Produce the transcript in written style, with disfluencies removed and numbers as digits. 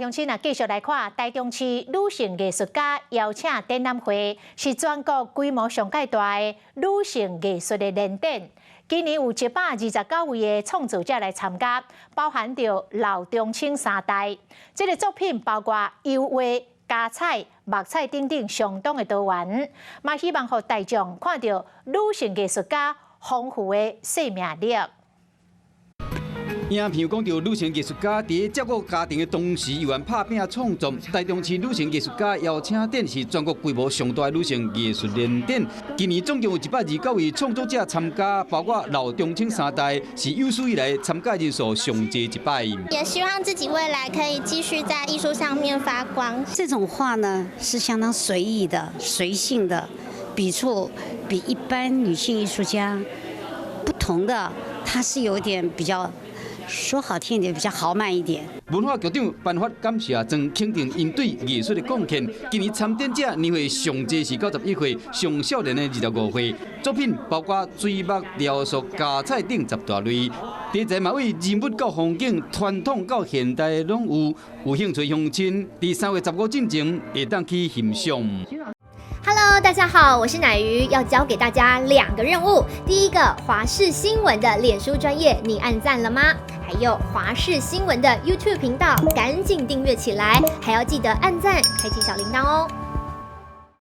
鄉親啊，繼續來看台中市女性藝術家邀請展覽會，是全國規模上蓋大的女性藝術的聯展。今年有129位的創作者來參加，包含著老中青三代。這個作品包括油畫、膠彩、墨彩等等，相當的多元。嘛希望予大眾看著女性藝術家豐富的生命力。影片講著女性藝術家佇照顧家庭的同時，猶原拍拚創作。台中市女性藝術家邀請展是全國規模上大的女性藝術聯展。今年總共有129位創作者參加，包括老中青三代，是有史以來參加人數上濟一擺。也希望自己未來可以繼續在藝術上面發光。這種畫呢，是相當隨意的、隨性的，筆觸比一般女性藝術家不同的，它是有點比較。說好聽一點，比較豪邁一點。文化局長頒發感謝狀，肯定𪜶對藝術的貢獻。今年參展者年歲上濟是91歲，上少年的25歲。作品包括水墨、雕塑、膠彩等十大類。題材嘛為人物到風景，傳統到現代攏有。有興趣鄉親，佇3月15進前會當去欣賞。 Hello，大家好，我是奶魚，要交給大家兩個任務。第一個，華視新聞的臉書專頁，你按讚了嗎？還有華視新聞的 YouTube 頻道，趕緊訂閱起來，還要記得按讚，開啟小鈴鐺哦。